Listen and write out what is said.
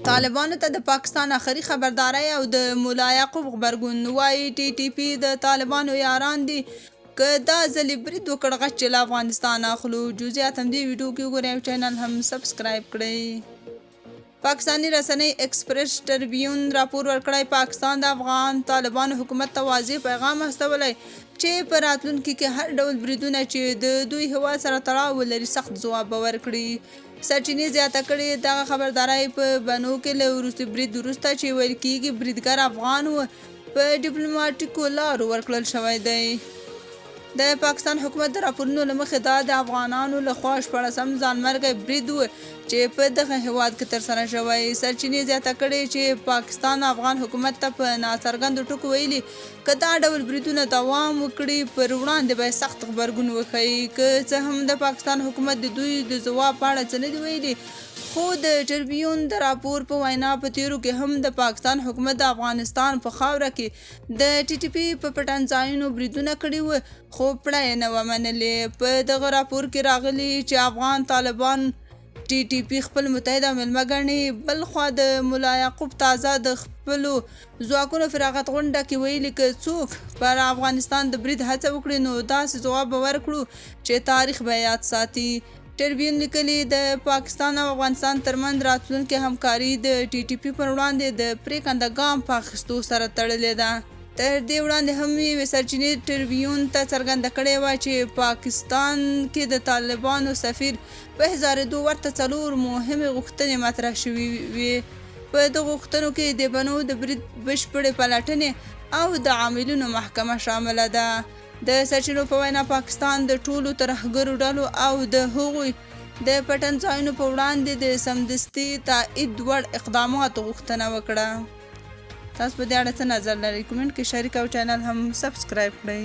طالبانو ته د پاکستان اخري خبرداری او د ملا یعقوب غبرګون، وايي ټي ټي پي د طالبانو یاران دي، که دا ځلې برید وکړ غچ یې له افغانستان اخلو. جزئیات هم دې ویډیو کې وګورئ او چینل هم سبسکرایب کړئ. پاکستاني رسنۍ ایکسپریس ټربیون راپور ورکړی، پاکستان د افغان طالبانو حکومت ته واضح پیغام استولی چې په راتلونکي کې هر ډول بریدونه چې د دوی هیواد سره تړاو ولري سخت ځواب به ورکړي. سرچینې زیاته کړې، دغه خبرداری په بنو کې له وروستي برید وروسته چې ویل کیږي بریدګر افغان و، په ډیپلوماټیکو لارو ورکړل شوی دی. د پاکستان حکومت د راپورونو له مخې دا د افغانانو له خوا شپاړسم ځانمرګی برید و چې په دغه هیواد کې ترسره شوی. سرچینې زیاته کړې چې پاکستان افغان حکومت ته په ناڅرګندو ټکو ویلي، که دا ډول بریدونه دوام وکړي پر وړاندې به یې سخت غبرګون وښيي. که څه هم د پاکستان حکومت د دوی د ځواب په اړه څه نه دي ویلي، خو د ټربیون د راپور په وینا په تېرو کې هم د پاکستان حکومت د افغانستان په خاوره کې د ټي ټي پي په پټنځایونو بریدونه کړي وو، خو پړه یې نه وه منلې. په دغه راپور کې راغلي چې افغان طالبان ټي ټي پي خپل متحد او مېلمه ګڼي. بلخوا د ملا یعقوب تازه د خپلو ځواکونو فراغت غونډه کې ویلي، که څوک پر افغانستان د برید هڅه وکړي نو داسې ځواب به ورکړو چې تاریخ به یې یاد ساتي. ټربیون لیکلي، د پاکستان او افغانستان ترمنځ راتلونکې همکاري د ټي ټي پي پر وړاندې د پرېکنده ګام په اخیستو سره تړلې ده. تر دې وړاندې هم یوې سرچینې ټربیون ته څرګنده کړې وه چې پاکستان کې د طالبانو سفیر په احضارېدو ورته څلور مهمې غوښتنې مطرح شوې وې. په دغو غوښتنو کې د بنو د برید بشپړې پلټنې او د عاملینو محکمه شامله ده. د سرچینو په وینا پاکستان د ټولو ترهګرو ډلو او د هغوی د پټنځایونو په وړاندې د سمدستي تایید وړ اقداماتو غوښتنه وکړه. تاسو په دې اړه څه نظر لرئ؟ کومنټ کې شریک او چینل هم سبسکرایب کړئ.